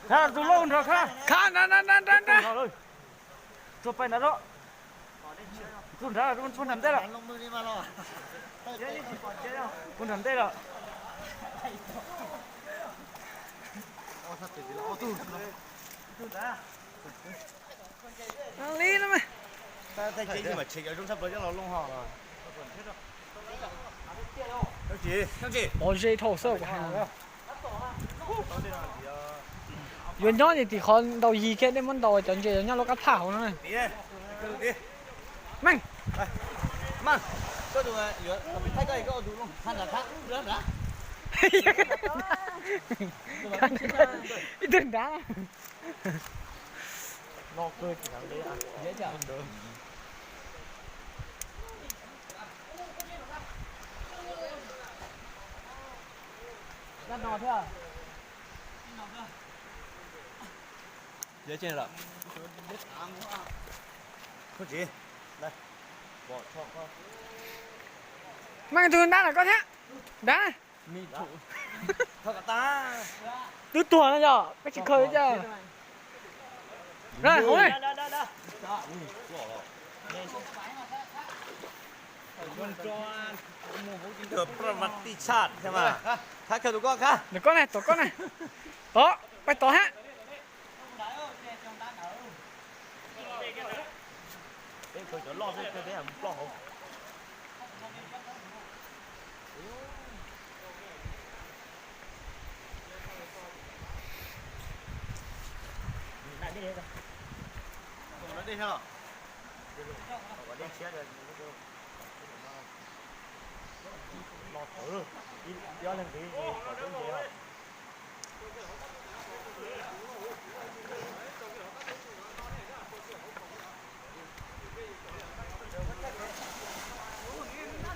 Khab, tus loj nrad khab. Khab nrad nrad nrad nrad nrad. Tuaj pais nrad lawm. Tus nrad puag nram ntej lawm. Puag nram ntej lawm. Li no mas. Pov ze dhau xwb kuv hais. Yuav nyob ces tim qhov ntaus yig kiag, nej muab ntaus cov ntses nyob lub qab thaj hauv no. Meej. Ib tug nrad. Meej, tus nrad ntawm koj thiab. Nrad. Twb tuag no yog peb tsis khaws li cas. Tus koj ne, tus koj ne. Tom, pais tom hab.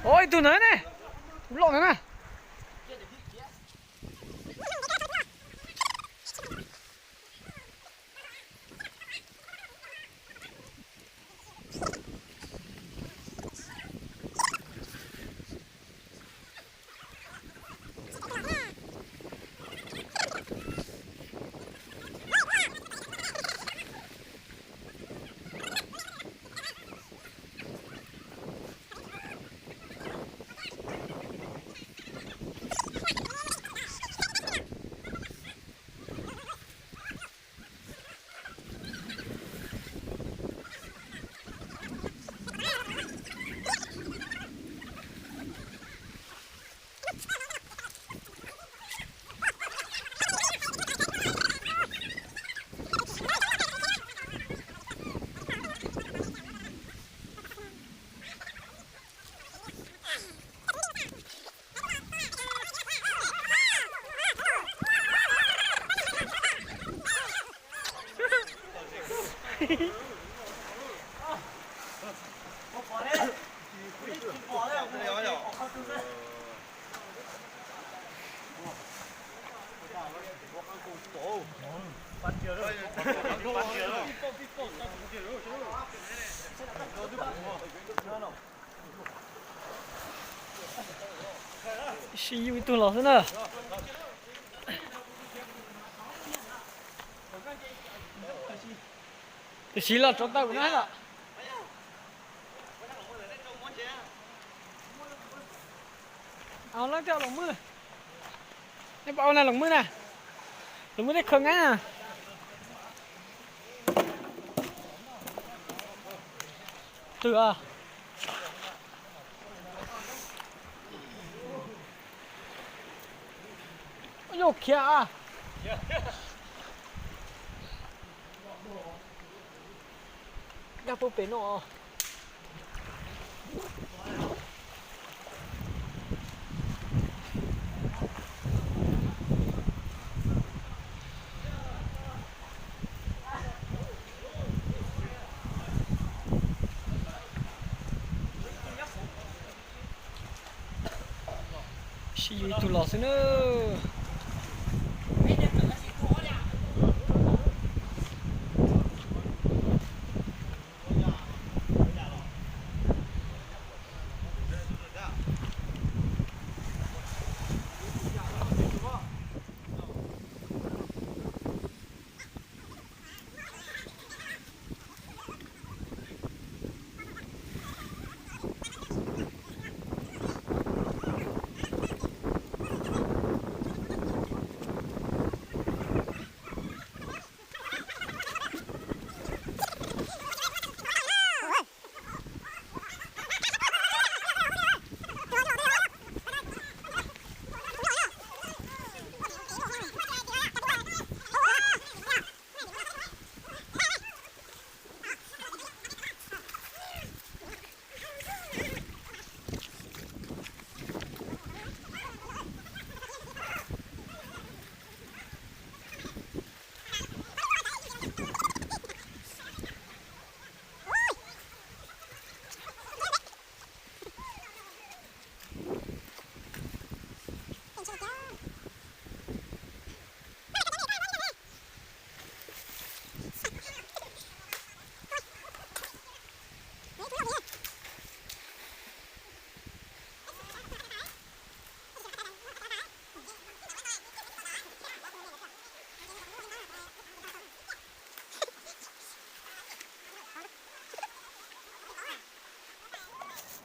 Ua ib tug ntawd ne, tus loj ntawd na. Sib yug ib tug los xwb na. Tab sis los tsuav tawm no lawm. Leej twg los mwj? Nej puas ua na los mwj na? Los mwj tej khaws nqeeb na. Twg a? Yuav khiav a. Dag pug pem no. Sib yug ib tug los xwb na.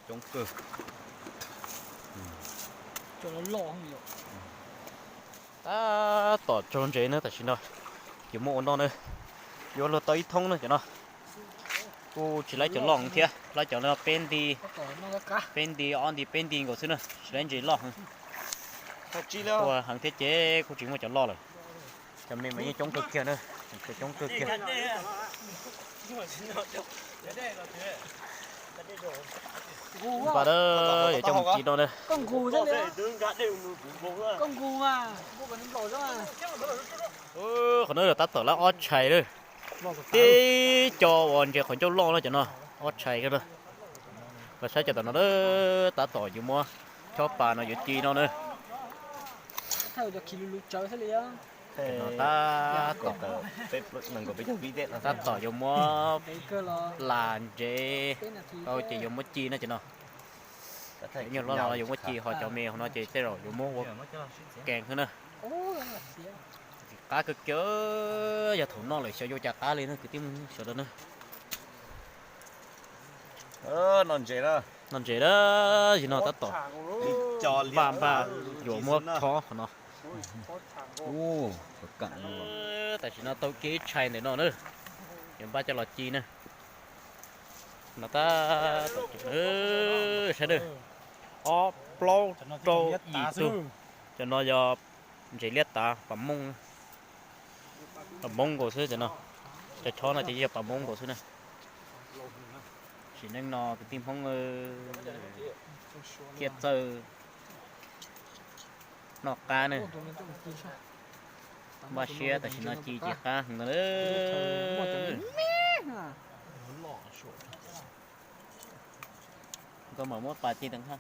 Coob kawg. Tab tom tsaug ntses na, tam sim no yuav muab ua noj na, yuav luag tau ib thoob na cov no. Kuj tsis laib cov loj thiab, laib cov no peb nti, peb nti ob nti peb nti nkaus xwb na, tsis laib ntses loj. Ua heev thiab ces kuj tsis muaj cov loj lawm. Cov me mas yeej coob kawg kiag na, coob kawg kiag. Npaj na, yuav coj mus ci no na. Qhov no tab tom lawv ob tshais na, tib co uas ntses qhov ncauj loj na cov no, ob tshais na. Los saib cov tom no na, tab tom yuav muab chob pas no yuav ci no na. Tab tom, tab tom yuav muab las ntses tau ces yuav muab ci no cov no. Nyuag hlob no yuav muab ci, ho cov me hauv no ces tej zaum yuav muab ua kees xwb na. Qab kawg kiag, yog thaum noj lawm xyov yuav cas qab li na kwv tij Hmoob sawv daws na. Noj ntses na, yog no tab tom npaj npaj yuav muab chob qhov no. Tam sim no tau kiag ib tshais ntawm no na, yuav npaj coj los ci na. No tab tom, saib na, ob plaub rau yim tug. Cov no yog ntses liab tav pas mooj, pas mooj nkaus xwb cov no. Cov chob no ces yog pas mooj nkaus xwb na. Sim neej no kwv tij Hmoob thiaj txawj noj qab na. Npaj siab tam sim no ci ces qab heev no na. Koj mam muab pas ci tag hab.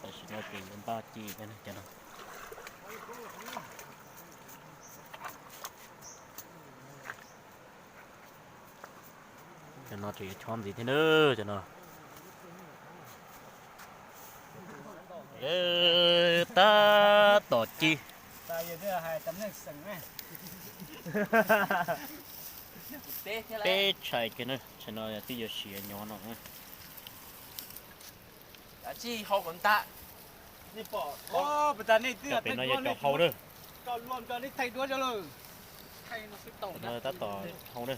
Tam sim no ces yuav npaj ci cov no. Cov no tseem yuav chob ntxiv thiab na, cov no. Tab tom ci peb tshais kiag na, tshais no twb yuav siav nyob no. Cov pem no yog cov hau na. Tab tom hau na.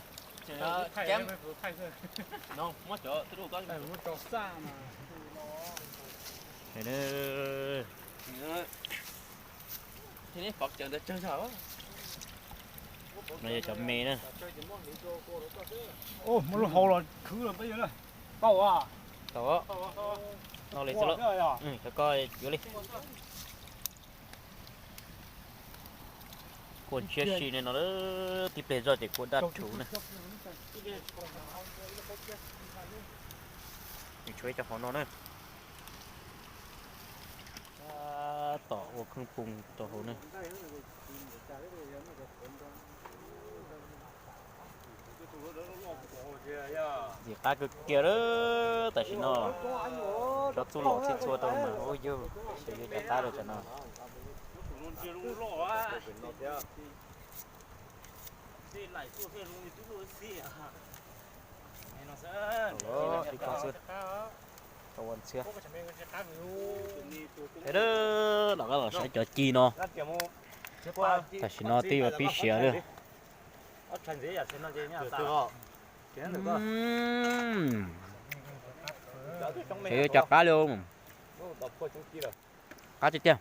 No yog cov me na. Muab lub hau los khwv los peb yuav na. Tau, tau li xwb los. Koj yuav li. Kua ntshiab si ne no, tib pliag zoj ces kua daj rhuv na. Nws tshuav ib co hauv no na. Tab tom ua kheej poo rau hauv na. Ntxim qab kawg kiag lawm tam sim no. Cov txuj lom txhij txhua rau mas ua yug xyov yuav cov qab rau tam no. Ib ko xwb, tau ua ntxhiab. Los, los saib cov ci no. Tam sim no twb yuav pib siav lawm. Xyov yuav cov qab li. Qab tiag tiag.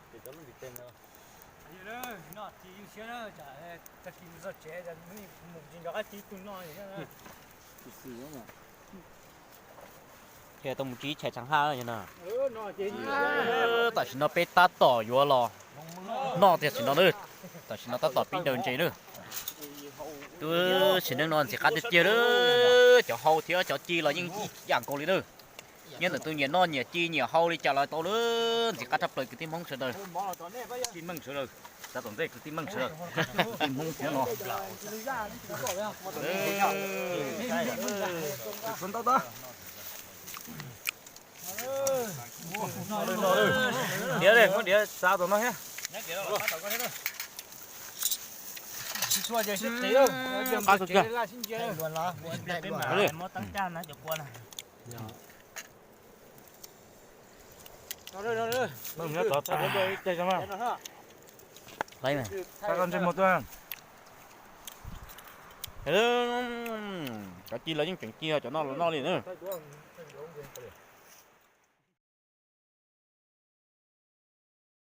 Ces tau mus tsis tshais tshav haj no. Tam sim no peb tab tom yuav los noj tiag tam sim no na. Tam sim no tab tom pib daws ntses na. Twb sim neej no ntxim qab tiag tiag lawm, cov hau thiab cov ci los yeej ib yam nkaus li na. Nyob ntawm tus nyiam noj nyiam ci nyiam hau li cas los tau lawm, ntxim qab tshaj plaws kwv tij Hmoob sawv daws. Tij Meej sawv daws, tab tom ntej kwv tij Meej sawv daws, kwv tij Hmoob thiab no. Diav, muab diav xa tom no thiab. Qab kawg kiag. Muab tab caj na cov kua na. Cov ci lawv yeej tseem ci cov no los noj li na.